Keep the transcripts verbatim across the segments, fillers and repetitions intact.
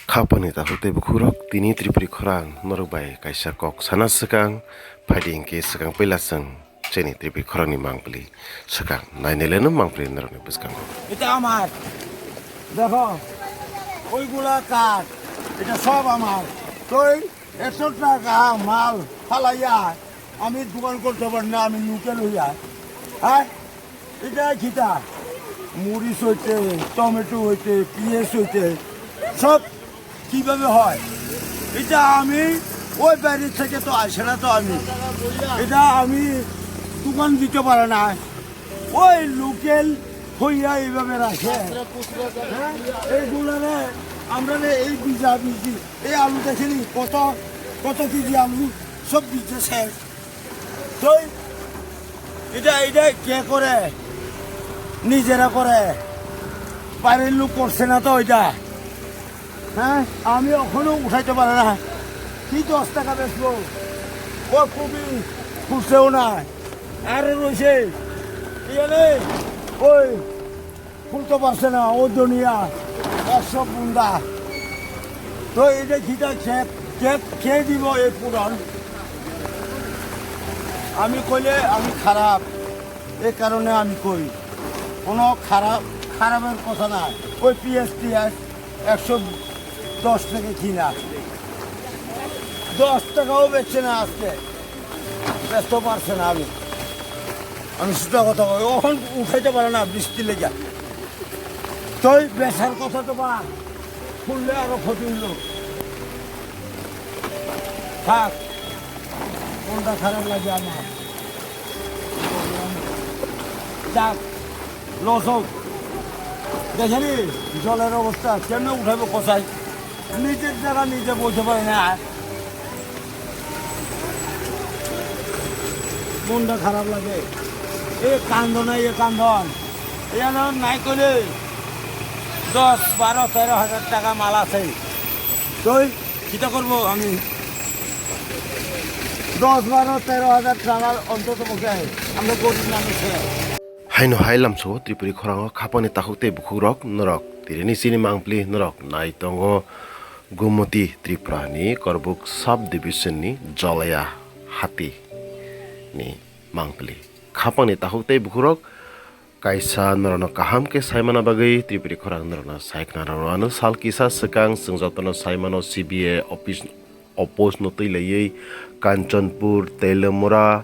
Khapangni takhuk tei bukhukrok, tini Tripuri khorang norok bai kaisa kok sana swkang phaidi hinkhe swkang puila chwng chini Tripuri khorangni mangpili swkang nainailaino mangpili norokni bwskango. এটা আমার, দেখো, ওইগুলা কার, এটা সব আমার। তো এই এত টাকা মাল ফালাইয়া আমি দোকান করতে পারি না, আমি লোকেল হইয়া, হ্যাঁ? এটা কিতা? মরিচ হইতে, টমেটো হইতে, পিঁয়াজ হইতে, সব কিভাবে হয়? এটা আমি ওই বাইরে থেকে তো আসে না তো আমি, এটা আমি দোকান দিতে পারে না, ওই লোকেল হইয়া এইভাবে রাখে। হ্যাঁ? এইগুলারে আমরা রে এই বিজা বিজি, এই আলু দেখেনি কত, কত কেজি আলু, সব বিজে শেষ। তো এটা, এটা কে করে? নিজেরা করে, বাইরের লোক করছে না তো এটা। হ্যাঁ, আমি এখনো উঠাইতে পারে না। কি দশ টাকা বেচবো? ও কপি ফুটছেও না, আরো রয়েছে। ঠিক আছে, ওই ফুলতে পারছে না, ও দুনিয়া একশো বুন্দা। তো এটা কিটা খেত, খেত খেয়ে দিব এই পুরান। আমি কইলে আমি খারাপ, এই কারণে আমি কই কোনো খারাপ, খারাপের কথা না। ওই পিএস টিএস একশো দশ থেকে কিনা, দশ টাকাও বেচছে না আজকে, বেচতে পারছে না। আমি, আমি সুটা কথা কই, ওখান উঠাইতে পারে না বৃষ্টি লেগে। তুই বেচার কথা তো বা, শুনলে আরো ক্ষতি হইল। থাক, মনটা খারাপ লাগে আমার। যাক, লস হোক। দেখেনি জলের অবস্থা কেমনে উঠাইবো কষাই? নিজের জায়গা নিজে বলতে পারে না। মনটা খারাপ লাগে। এ কান্দন, এ কান্দন। এ আমার নাই করে দশ, বারো, তেরো হাজার টাকা মাল আছে। তুই কিতা করবো আমি? দশ, বারো, তেরো হাজার টাকার অন্তত মুখে আমরা গরিব মানুষ। Haino hai lamsao Tripuri khorango khapangni takhuk tei bukhukrok norok tirini chini mangpili norok nai tongo Gumoti Tripura ni Korbuk sub division ni Jolaya hati ni mangpili. Khapangni takhuk tei bukhukrok kaisa norokno kaham khe saimana bagwi Tripuri khorang norokno sai khna rw ano sal kisa swkang chwng jotono saimano C B A office oppose no twi laiwi Kanchanpur, Telamura,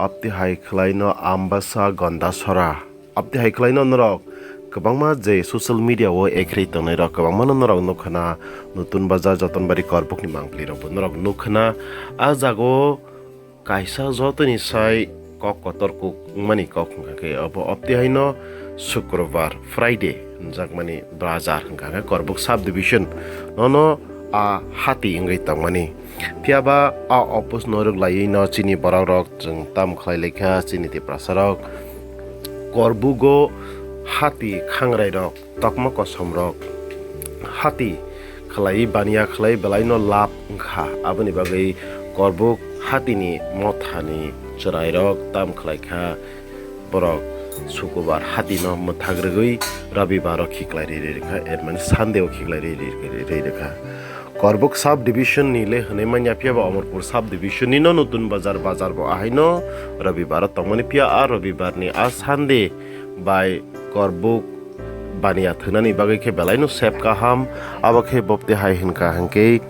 abtwi hai khwlaino Ambasa, Gandasora. Abtwi hai khwlaino norok kwbangma je social media o ekhrwi tongnairok kwbangmano norok nukha na Nutun Bazar, Jotonbari, Korbukni mangpili rokbo norok nukha na. A jaga o kaisa jotoni sai kok kotor kuk wngmani kok hwnkha khe obo abtwi haino Sukrobar, Friday hwnjakmani bazar hwnkha khe Korbuk sub division nono a hati wngwi tongmani. Phiya ba a oppose norok laiwi no chini borok rok chwng tam khlai laikha chini Tiprasa rok. Korbugo hati khangrai rok, tokma kosom rok hati khlai baniya khlai belai no lab wngkha. Aboni bagwi Korbuk hati ni motha ni chwrai rok tam khlai kha. Borok Sukubar hati no mwthak rwgwi Rabibar o khiklai rwi rwi rwkha, er mani Sunday o khiklai rwi rwi rwi rwkha. Korbuk sub division ni le hwnwi manya, phiya ba Omorpur sub division ni no Nutun Bazar bazar bo ahai no Rabibar o tongmani, phiya a Rabibar ni a Sunday bai Korbuk baniya thwnani bagwi khe belai no sep kaham. Abo khe bopte hai hwnkha hwnkhe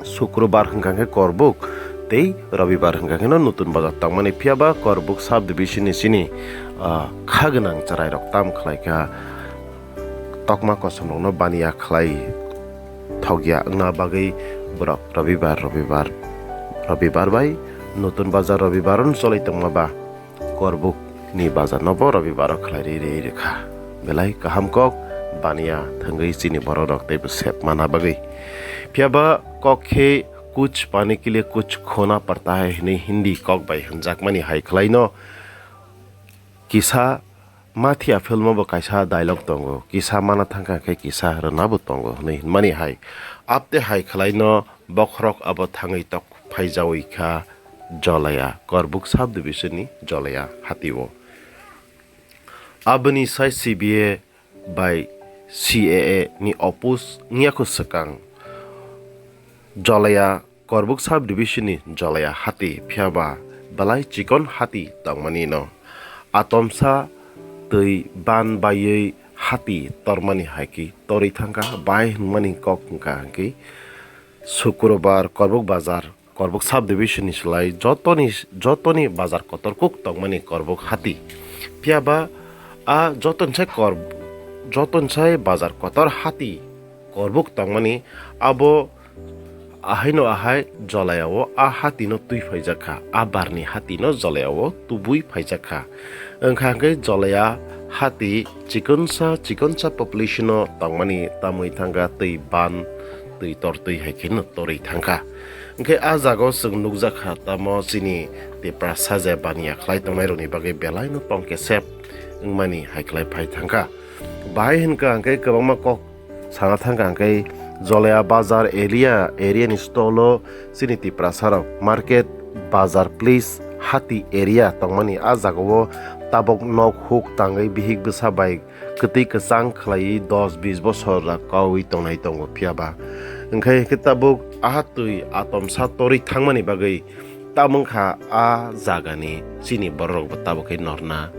Sukrobar hwnkha khe Korbuk tei Rabibar hwnkha khe no Nutun Bazar tongmani, phiya ba Korbuk sub division ni chini, ah, kha gwnang chwrai rok tam khlai kha, tokma kosom rok no baniya khlai thokya wngna bagwi borok Rabibar, Rabibar, Rabibar bai Nutun Bazar Rabibar no cholai tongma ba Korbuk ni bazar no bo Rabibar o khlai rwi rwi rwkha. Belai kaham kok baniya thwngwi chini borok rok teibo sep mana bagwi. Phiya ba kok khe kuch pane ke liye kuch khona padta hai hwnwi Hindi kok bai hwnjakmani hai khlai no kisa mathiya film o bo kaisa dialogue tongo, kisa mana thangkha khe kisa rwna bo tongo hwnwi hwnmani hai. Abte hai khlai no bokhorok abo thangwi tok phaijawi kha Jolaya, Korbuk sub division ni Jolaya hati o. Aboni sai C B A bai C A A ni oppose wngya kho swkang. Jolaya Korbuk sub division ni Jolaya hati, phiya ba belai chikon hati tongmani no. Atomsa twi ban baiwi hati tormani hai khe torwi thangkha, bai hwnmani kok wngkha hwnkhe Sukrobar Korbuk bazar, Korbuk sub division ni slai jotoni, jotoni bazar kotor kuk tongmani Korbuk hati. Phiya ba a jotoni sai kor-, jotoni sai bazar kotor hati Korbuk tongmani abo ahaino ahai Jolaya o a hati no twi phaijak kha, a barni hati no Jolaya o tubui phaijak kha. Wngkha hwnkhe Jolaya hati chikonsa, chikonsa population o tongmani tamwi thangkha twi ban, twi tortwi hai kheno torwi thangkha. Hwnkhe a jaga o chwng nukjak kha tamo chini Tiprasa je baniya khlai tongnai rokni bagwi belai no tong kesep wngmani hai khlai phai thangkha. Bahai hwnkha hwnkhe kwbangma kok sana thangkha hwnkhe Jolaya bazar area, area ni stall o chini Tiprasa rok market, bazar, please, hati area tongmani a jaga o tabok nok huk tangwi bihik bwsa bai kwtwi kwchang khlaiwi dos bis bosor rok kaui tongnai tongo phiya ba. Hwnkhe hwnkhe tabuk a twi atomsa torwi thangmani bagwi tamo wngkha a jagani chini borok rok bo tabuk khe norna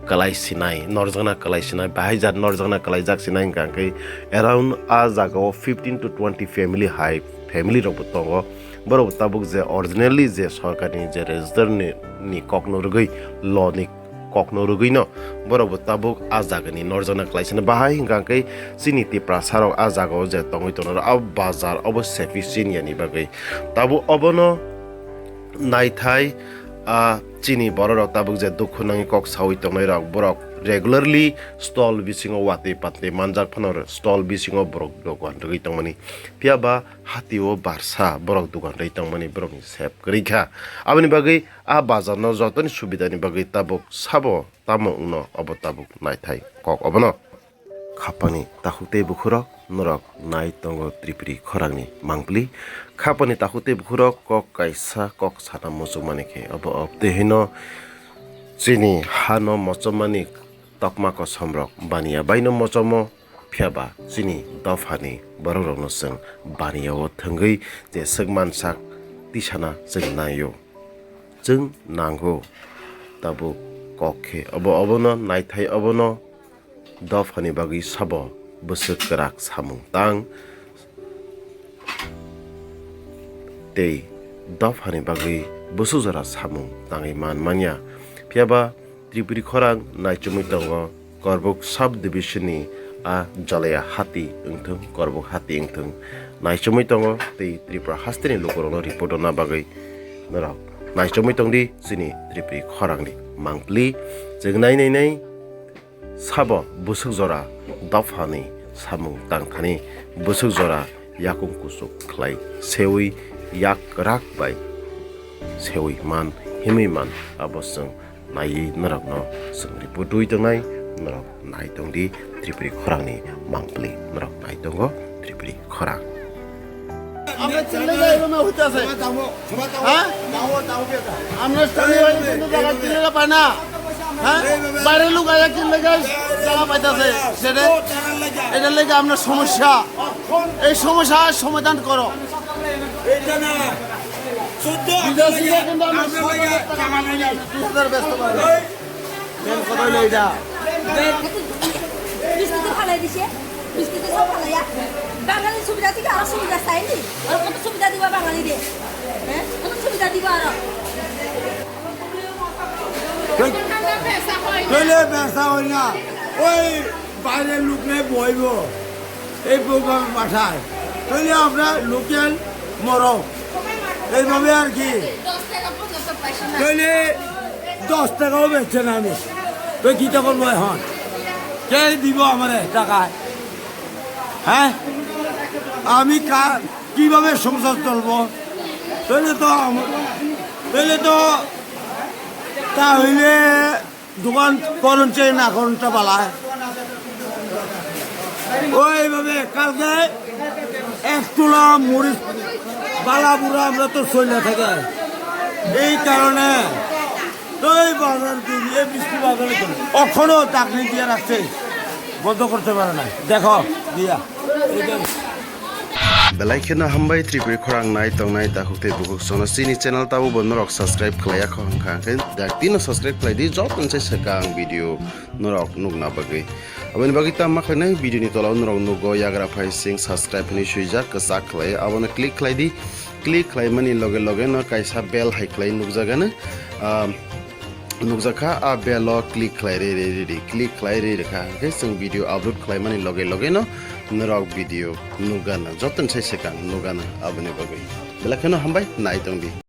kwlai sinai, norjakna kwlai sinai, bahai jat norjakna kwlaijak sinai hwnkha hwnkhe around a jaga o fifteen to twenty family hai family rok bo tongo. Borok bo tabuk je originally je sorkar ni je register ni, ni kok no rwgwi, law ni kok no rwgwi no borok bo tabuk a jaga ni norjakna kwlai sinai. Bahai hwnkha hwnkhe chini Tiprasa rok a jaga o je tongwi tongo a bazar obo sufficient yani bagwi tabuk obono naithai, a chini borok rok tabuk je dukhu nangwi kok saui tongnai rok borok regularly stall bisingo watwi patwi manjak phano stall bisingo borok dogan rwgwi tongmani. Phiya ba hati o barsa borok dogan rwi tongmani borokni sep kwrwi kha. Aboni bagwi a bazar no jotoni subida ni bagwi tabuk sabo tamo wngno obo tabuk naithai kok obono. Khapani takhuk tei bukhurok norok nai tongo Tripuri khorangni mangpili. Khapani takhuk tei bukhurok kok kaisa kok sana muchungmani khe obo obtwi hino chini hano mochomani tokma kosomrok baniya baino mochomo. Phiya ba chini dophani borokrokno chwng baniya-o thwngwi je swk mansak tisana chwng nai-o. Chwng nango tabuk kok khe obo, obono naithai, obono dophani bagwi sabo bwswk kwrak samung tang tei dophani bagwi bwswk jora samung tangwi man manya. Phiya ba Tripuri khorang naichomwi tongo, Korbuk sub division ni a Jalaya hati wngthung, Korbuk hati wngthung naichomwi tongo tei Tripura hasteni lukurokno report rwna bagwi norok naichomwi tongdi chini Tripuri khorangni mangpili. Chwng nai nai nai sabo bwswk jora dophani samung tangthani, bwswk jora yakung kuchuk khlai seui yak rak bai seui man, himwi man, abo chwng naiwi norokno chwng report rwui tongnai, norok nai tongdi Tripuri khorangni mangpili, norok nai tongo Tripuri khorang. আমরা চিল্লে যাই এভাবে হইতাছে। হ্যাঁ? আমরা স্থানীয় হয়ে কিন্তু জায়গা চিল্লে পায় না। হ্যাঁ? বাইরের লোক আয়া চিল্লে যায়, জায়গা পাইতাছে। সেটা, এটার লেগে আপনার সমস্যা। এই সমস্যা সমাধান করো। এটা না। চোদ্দ বিদেশিরা কিন্তু আমরা আপনার লেগে সমাধান জামাই নেই। দুই হাজার ব্যস্ত পাবে। এই মেন কথা হইলো এটা। বিস্কুটে ফালাই দিছে, বিস্কুটে সব ফালাইয়া। বাঙালি সুবিধা থেকে আরো সুবিধা চাইনি, আর কত সুবিধা দিবা বাঙালি রে? হ্যাঁ, কত সুবিধা দিবা আরো? তাহলে ব্যবসা হয় না, ওই বাইরের লোকরে বইব, এইভাবে পাঠায়, তাহলে আমরা লোকাল মরক, এইভাবে আর কি। তাহলে দশ টাকাও বেচছে না আমি, তো কিতা করবো এখন? কে দিব আমারে টাকা? হ্যাঁ, আমি কা-, কিভাবে সংসার চলবো? তাহলে তো আম-, তাহলে তো, তা হইলে দোকান করুন চাই না করুনটা বালা। ওইভাবে কালকে এক তোলা মরিচ বালা বুড়া আমরা তো চলে থাকে, এই কারণে তো এই বাজার দিয়ে, এই মিষ্টি বাজারে তো এখনো চাকরি দিয়ে রাখছে, বন্ধ করতে পারে না। দেখো দিয়া, এই যে Belai kheno hambai Tripuri khorang nai tongnai takhuk tei bukhuk sono chini channel tabo bo norok subscribe khlaiya kho hwnkha hwnkhe dak tino subscribe khlai di joto se swkang video norok nukna bagwi. Aboni bagwi tamo ma khlainai video ni tola o norok nugo yagra phai sing subscribe hinwi swijak kwchak khlai abono click khlai di. Click khlaimani loge loge no kaisa bell hai khlai nukjagano. Ah, nukjakha, a bell o click khlai ri ri ri ri, click khlai ri rikha hwnkhe chwng video upload khlaimani loge loge no norok video nukgana joto se swkang nukgana aboni bagwi. Belai kheno hambai nai tongdi.